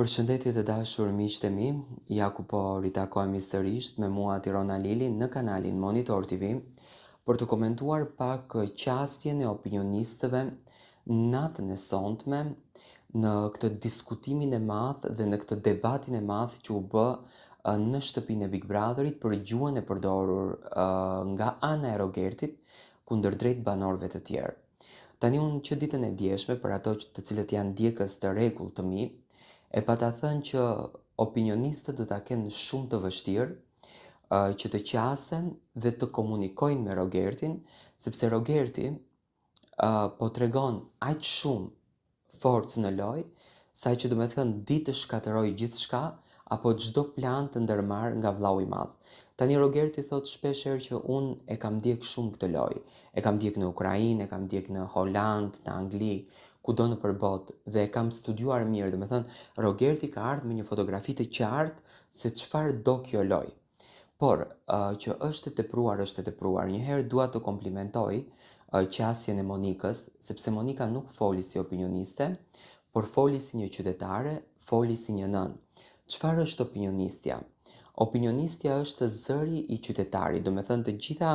Përshëndetje të dashur miqtë e mi, ja ku po ritakohemi sërisht me mua Tirona Lili në kanalin Monitor TV për të komentuar pak qasjen e opinionistëve natën e sontme në këtë diskutimin e madh dhe në këtë debatin e madh që u bë në shtëpinë e Big Brotherit për gjuhën e përdorur nga ana e Rogertit kundërdrejt banorëve të tjerë. Tani unë që ditën e djeshme për ato që të cilët janë ndjekës të rregullt të mi, e pata thënë që opinionistët do ta kenë shumë të vështirë që të qasen dhe të komunikojnë me Rogertin, sepse Rogerti po tregon aq shumë forcë në lojë, saqë domethënë di të shkatërrojë gjithçka apo çdo plan të ndërmarrë nga vllau i madh. Tani Rogerti thotë shpesh herë që unë e kam ndjek shumë këtë lojë. E kam ndjek në Ukrainë, e kam ndjek në Holandë, në Angli, kudo nëpër botë dhe e kam studiuar mirë, domethënë Rogerti ka ardhur me një fotografi të qartë se çfarë do kjo lojë. Por, që është e tepruar, është e tepruar. Një herë dua të komplimentoj qasjen e Monikës, sepse Monika nuk foli si opinioniste, por foli si një qytetare, foli si një nënë. Çfarë është opinionistja? Opinionistja është zëri i qytetarit, domethënë të gjitha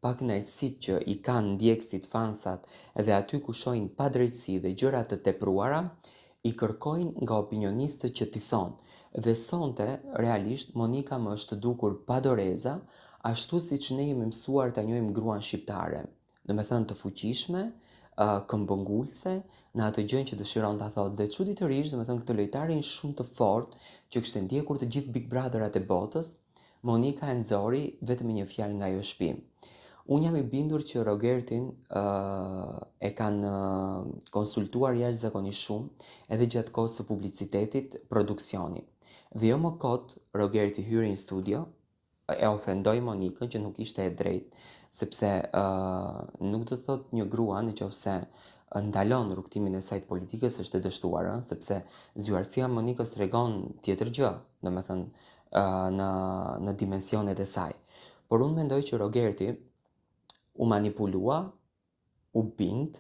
pakënaqësitë që i kanë ndjekësit, fansat dhe aty ku shohin padrejtësi dhe gjëra të tepruara, i kërkojnë nga opinionistët që t'i thonë. Dhe sonte, realisht, Monika më është dukur pa doreza, ashtu siç ne jemi mësuar ta njohim gruan shqiptare. Domethënë të fuqishme, këmbëngulëse në atë gjënë që dëshiron ta thotë. Dhe çuditërisht, domethënë këtë lojtarin shumë të fortë që kishte ndjekur të gjithë Big Brotherat e botës, Monika e nxori vetëm me një fjalë nga ajo shtëpi. Unë jam i bindur që Rogertin uh, e kanë konsultuar jashtëzakonisht shumë edhe gjatë kohës së publicitetit produksioni. Dhe jo më kot Rogerti hyri në studio, e ofendoi Monikën që nuk ishte e drejtë, sepse uh, nuk do të thotë një grua në qoftë se ndalon rrugëtimin e saj të politikës është e dështuar, ëh, sepse zgjuarsia e Monikës tregon tjetër gjë, domethënë uh, në në dimensionet e saj. Por unë mendoj që Rogerti u manipulua, u bind,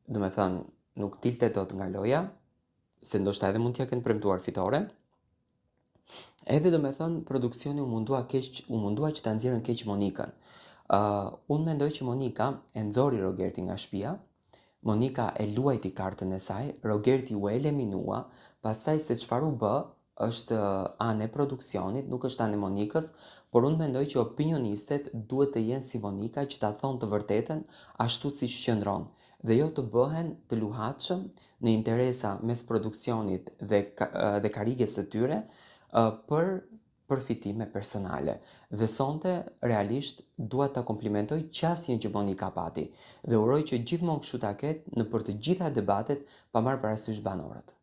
domethënë nuk dilte dot nga loja, se ndoshta edhe mund t'ia kenë premtuar fitoren. Edhe domethënë produksioni u mundua keq, u mundua që ta nxjerrën keq Monikën. Uh, unë mendoj që Monika e nxori Rogertin nga shtëpia. Monika e luajti kartën e saj, Rogerti u eliminua, pastaj se çfarë u bë, është anë e produksionit, nuk është anë e Monikës, por unë mendoj që opinionistet duhet të jenë si Monika që ta thonë të vërtetën ashtu siç qëndron dhe jo të bëhen të luhatshëm në interesa mes produksionit dhe dhe karriges së tyre për përfitime personale. Dhe sonte realisht dua ta komplimentoj qasjen që Monika pati dhe uroj që gjithmonë kështu ta ketë nëpër të gjitha debatet pa marrë parasysh banorët.